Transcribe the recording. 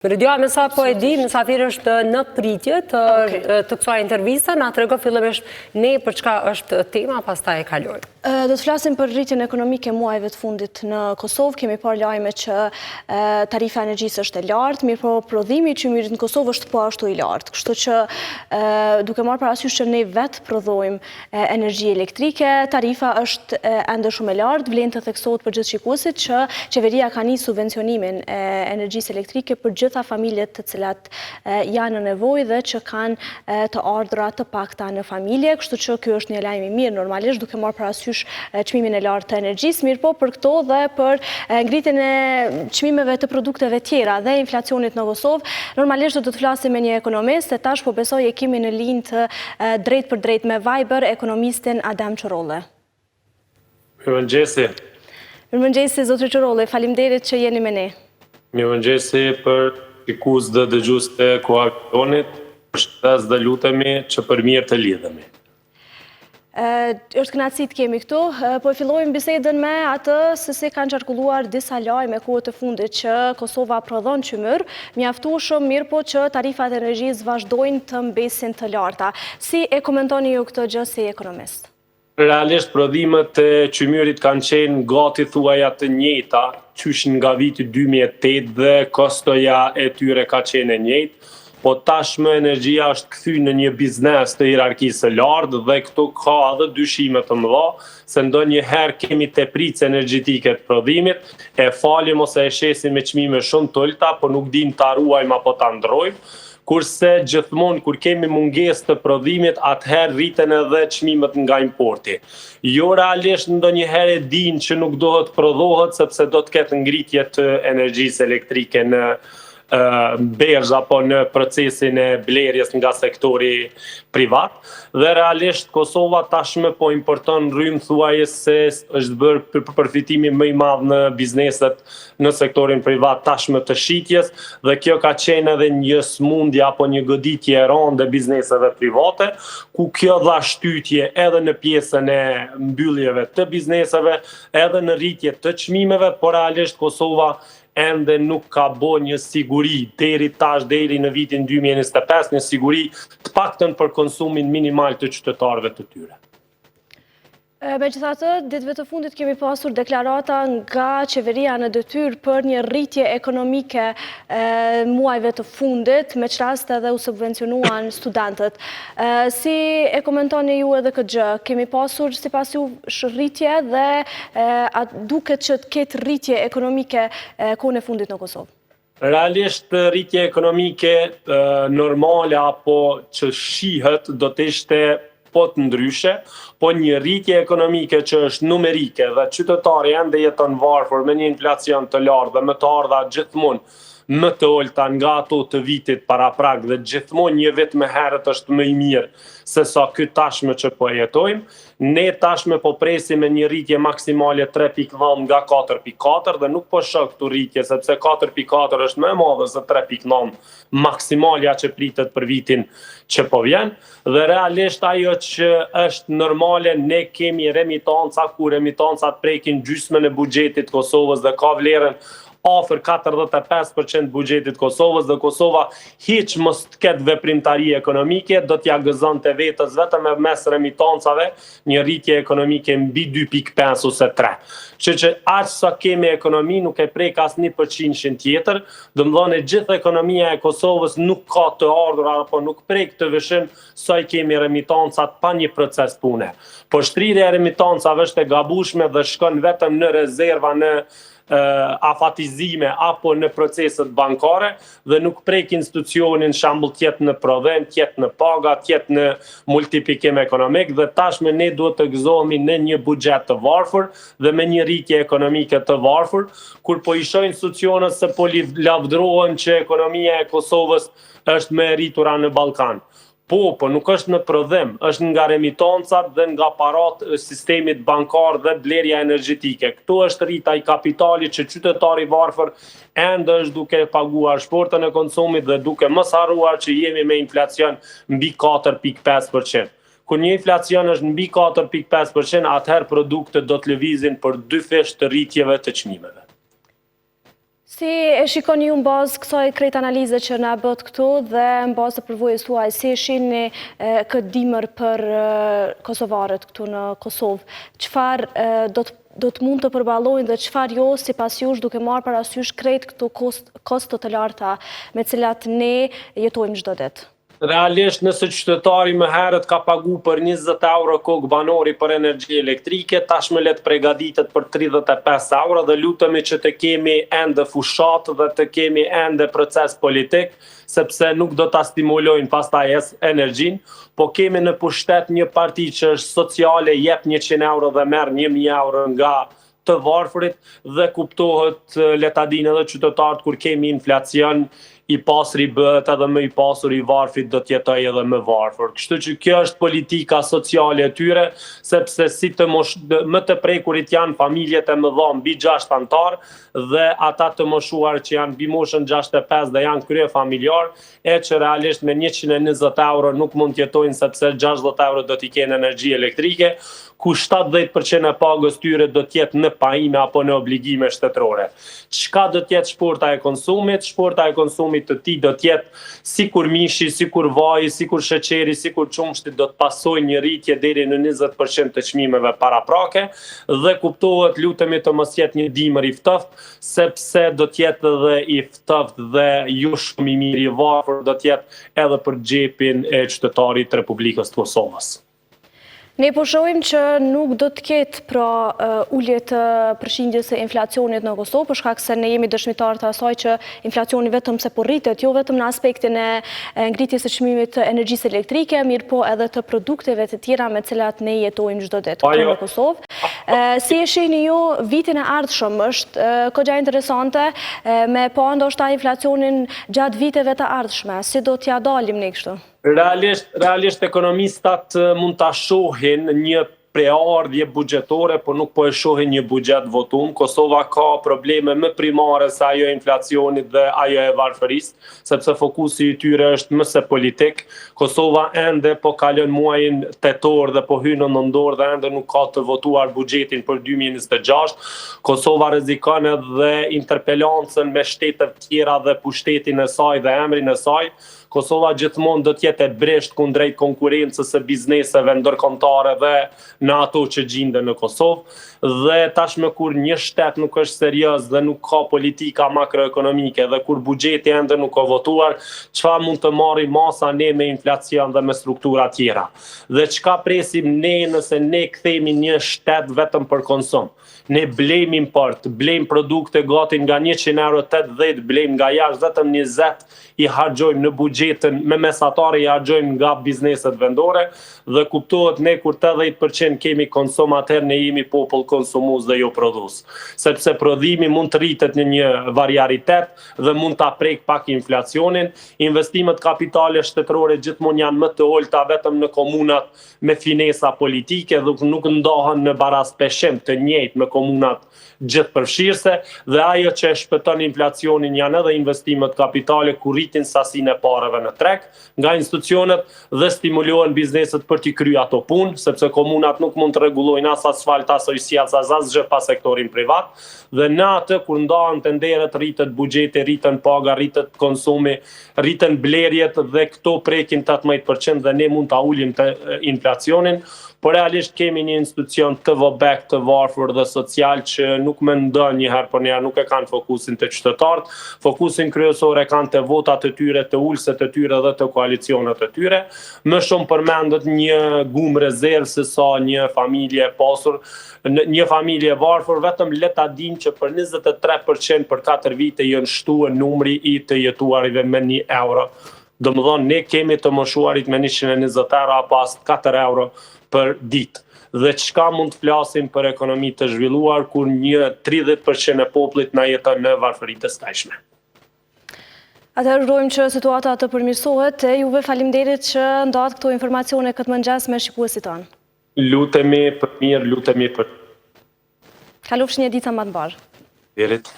Meridiana, me sa po e di, mysafiri është në pritje të, të kësaj interviste, na trego fillimisht ne për çka është tema, pastaj e kalojmë. Do të flasim për rritjen ekonomike muajve të fundit në Kosovë, kemi parë lajme që tarifa e energjisë është e lartë, mirëpo prodhimi i qymyrit në Kosovë është po ashtu i lartë. Kështu që duke marrë parasysh që ne vetë prodhojmë energji elektrike, tarifa është ende shumë e lartë, vlen të theksohet për gjithë shikuesit që qeveria ka nisë subvencionimin e energjisë elektrike për gjitha familjet të cilat janë në nevojë dhe që kanë të ardhura të pakta në familje, kështu që ky është një lajm i mirë normalisht duke marrë parasysh çmimin e lartë të energjisë, mirëpo për këto dhe për ngritjen e çmimeve të produkteve tjera dhe inflacionit në Kosovë, normalisht do të flasim me një ekonomist e tash po besoj e kemi në linjë të drejtpërdrejtë me Viber ekonomistin Adem Qorolli. Mirëmëngjesi. Mirëmëngjesi, zotri Qorolli, faleminderit që jeni me ne. Mirëmëngjesi për shikues dhe dëgjues të Kohavizionit, përshëndes dhe lutemi që për mirë të lidhemi. Është kënaqësi të kemi këtu. Po e fillojmë bisedën me atë se si kanë qarkulluar disa lajme kohët e fundit që Kosova prodhon qymyr, mjaftueshëm mirëpo që tarifat e energjisë vazhdojnë të mbesin të larta. Si e komentoni ju këtë gjë si ekonomist? Realisht prodhimet e qymyrit kanë qenë gati thuaja të njëjta qysh nga viti 2008 dhe kostoja e tyre ka qenë e njëjtë. Po tashmë energjia është kthy në një biznes të hierarkisë së lartë dhe këtu ka edhe dyshime të mëdha se ndonjëherë kemi tepricë energjetike të prodhimit, e falim ose e shesim me çmime shumë të ulëta, po nuk dimë ta ruajmë apo ta ndrrojmë, kurse gjithmonë kur kemi mungesë të prodhimit, atëherë rriten edhe çmimet nga importi. Jo realisht ndonjëherë e dinë që nuk duhet prodhohet sepse do të ketë ngritje të energjisë elektrike në berzh apo në procesin e blerjes nga sektori privat dhe realisht Kosova tashmë po importon rrymë thuaje se është bërë përfitimi më i madh në bizneset në sektorin privat tashmë të shitjes dhe kjo ka qenë edhe një smundje apo një goditje e rëndë e bizneseve private, ku kjo dha shtytje edhe në pjesën e mbylljeve të bizneseve, edhe në rritje të çmimeve, por realisht Kosova ende nuk ka bo një siguri deri tash, deri në vitin 2025, një siguri të paktën për konsumin minimal të qytetarëve të tyre. Megjithatë, ditëve të fundit kemi pasur deklarata nga qeveria në detyrë për një rritje ekonomike muajve të fundit, me ç'rast edhe u subvencionuan studentët. Si e komentoni ju edhe këtë gjë? Kemi pasur sipas jush rritje dhe a duket që të ketë rritje ekonomike kohën e fundit në Kosovë? Realisht rritje ekonomike normale apo që shihet do të ishte po të ndryshe, po një rritje ekonomike që është numerike dhe qytetari ende jeton varfër me një inflacion të lartë dhe me të ardhura gjithmonë më të ulëta nga ato të vitit paraprak dhe gjithmonë një vit më herët është më i mirë se sa ky tashmë që po e jetojmë. Ne tashmë po presim me një rritje maksimale 3.9 nga 4.4 dhe nuk po shoh këtu rritje sepse 4.4 është më e madhe se 3.9 maksimalja që pritet për vitin që po vjen dhe realisht ajo që është normale ne kemi remitanca ku remitancat prekin gjysmën e buxhetit të Kosovës dhe ka vlerën afër 45% buxhetit të Kosovës dhe Kosova hiç mos të ketë veprimtari ekonomike, do t'ja gëzonte vetes vetëm me mes remitancave një rritje ekonomike mbi 2.5 ose 3. Që që aq sa kemi ekonomi nuk e prek as një përqindshin tjetër, domethënë e gjithë ekonomia e Kosovës nuk ka të ardhura apo nuk prek TVSH-në sa i kemi remitancat pa një proces pune. Po shtrirja e remitancave është e gabushme dhe shkon vetëm në rezerva në afatizime apo në proceset bankare dhe nuk prek institucionin shembull të jetë në prodhim, të jetë në paga, të jetë në multiplikim ekonomik dhe tashmë ne duhet të gëzohemi në një buxhet të varfër dhe me një rritje ekonomike të varfër, kur po i shoh institucionet se po lavdërohen që ekonomia e Kosovës është më e rritura në Ballkan. Po, po nuk është në prodhim, është nga remitancat dhe nga paratë e sistemit bankar dhe blerja energjetike. Këtu është rrita i kapitalit që qytetari i varfër ende është duke paguar shportën e konsumit dhe duke mos harruar që jemi me inflacion mbi 4.5%. Kur një inflacion është mbi 4.5%, atëherë produktet do të lëvizin për dyfish të rritjeve të çmimeve. Si e shikoni ju në bazë kësaj krejt analize që na bëtë këtu dhe në bazë të përvojës tuaj, si e shihni këtë dimër për kosovarët këtu në Kosovë? Çfarë do të do të mund të përballojnë dhe çfarë jo sipas jush duke marrë parasysh krejt këto kosto të larta me cilat ne jetojmë çdo ditë? Realisht nëse qytetari më herët ka pagu për 20 euro kokë banori për energji elektrike, tashmë le të pregaditet për 35 euro dhe lutemi që të kemi ende fushatë dhe të kemi ende proces politik, sepse nuk do ta stimulojnë pastaj energjinë, po kemi në pushtet një parti që është sociale, jep 100 euro dhe merr 1000 euro nga të varfrit dhe kuptohet le ta dinë edhe qytetarët kur kemi inflacion i pasuri bëhet edhe më i pasur i varfri do të jetojë edhe më varfër. Kështu që kjo është politika sociale e tyre, sepse si të mosh, më të prekurit janë familjet e mëdha mbi 6 anëtar dhe ata të moshuar që janë mbi moshën 65 dhe janë kryefamiljar, e që realisht me 120 euro nuk mund të jetojnë sepse 60 euro do t'i kenë energji elektrike, ku 70% e pagës tyre do të jetë në pajime apo në obligime shtetërore. Çka do të jetë shporta e konsumit? Shporta e konsumit të tij do të jetë sikur mishi, sikur vaji, sikur sheqeri, sikur qumështi do të pasojë një rritje deri në 20% të çmimeve paraprake dhe kuptohet lutemi të mos jetë një dimër i ftohtë, sepse do të jetë edhe i ftohtë dhe jo shumë i mirë i varfër do të jetë edhe për xhepin e qytetarit të Republikës të Kosovës. Ne po shohim që nuk do të ketë pra ulje të përqindjes së inflacionit në Kosovë, për shkak se ne jemi dëshmitarë të asaj që inflacioni vetëm se po rritet, jo vetëm në aspektin e ngritjes së çmimit të energjisë elektrike, mirëpo edhe të produkteve të tjera me cilat ne jetojmë çdo ditë këtu në Kosovë. Si e shihni ju vitin e ardhshëm, është goxha interesante me pa ndoshta inflacionin gjatë viteve të ardhshme, si do t'ja dalim ne kështu? Realisht, realisht ekonomistat mund ta shohin një preardhje buxhetore, por nuk po e shohin një buxhet votum. Kosova ka probleme më primare se ajo e inflacionit dhe ajo e varfërisë, sepse fokusi i tyre është më se politik. Kosova ende po kalon muajin tetor dhe po hyn në nëntor dhe ende nuk ka të votuar buxhetin për 2026. Kosova rrezikon edhe interpelancën me shtetet tjera dhe pushtetin e saj dhe emrin e saj. Kosova gjithmonë do të jetë e brishtë kundrejt konkurrencës së bizneseve ndërkombëtare dhe në ato që gjinden në Kosovë. Dhe tashmë kur një shtet nuk është serioz dhe nuk ka politika makroekonomike dhe kur buxheti ende nuk ka votuar, çfarë mund të marri masa ne me inflacion dhe me struktura tjera? Dhe çka presim ne nëse ne kthehemi një shtet vetëm për konsum? Ne blejmë import, blejmë produkte gati nga 100 euro 80 blejmë nga jashtë, vetëm 20 i harxhojmë në buxhetin me mesatare i harxhojmë nga bizneset vendore dhe kuptohet ne kur 80% kemi konsum atëherë ne jemi popull konsumues dhe jo prodhues. Sepse prodhimi mund të rritet në një variaritet dhe mund ta prek pak inflacionin. Investimet kapitale shtetërore gjithmonë janë më të ulëta vetëm në komunat me finesa politike dhe nuk ndahen në baraspeshim të njëjtë me komunat gjithëpërfshirëse dhe ajo që e shpëton inflacionin janë edhe investimet kapitale ku rritin sasinë e pareve në treg nga institucionet dhe stimulohen bizneset për t'i kryer ato punë, sepse komunat nuk mund të rregullojnë as asfalt, as ujësjellës, as asgjë pa sektorin privat dhe në atë kur ndahen tenderet rritet buxheti, rriten paga, rritet konsumi, rriten blerjet dhe këto prekin 18% dhe ne mund ta ulim të inflacionin, por realisht kemi një institucion të vobek, të varfër dhe social që nuk mendon një herë për një herë, nuk e kanë fokusin te qytetarët, fokusin kryesor e kanë te votat e tyre, te ulëset e tyre dhe te koalicionet e tyre. Më shumë përmendet një gumë rezervë se sa një familje e pasur, një familje e varfër, vetëm le ta dimë që për 23% për 4 vite janë shtuar numri i të jetuarive me 1 euro. Domethënë, ne kemi të moshuarit me 120 euro apo as 4 euro për ditë. Dhe çka mund të flasim për ekonomi të zhvilluar kur një 30% e popullit na jeton në varfëri të skajshme. Atëherë urojmë që situata të përmirësohet e juve faleminderit që ndatë këto informacione këtë mëngjes me shikuesit tanë. Lutemi për mirë, lutemi për... Kalofshi një ditë sa më të mbarë. Faleminderit.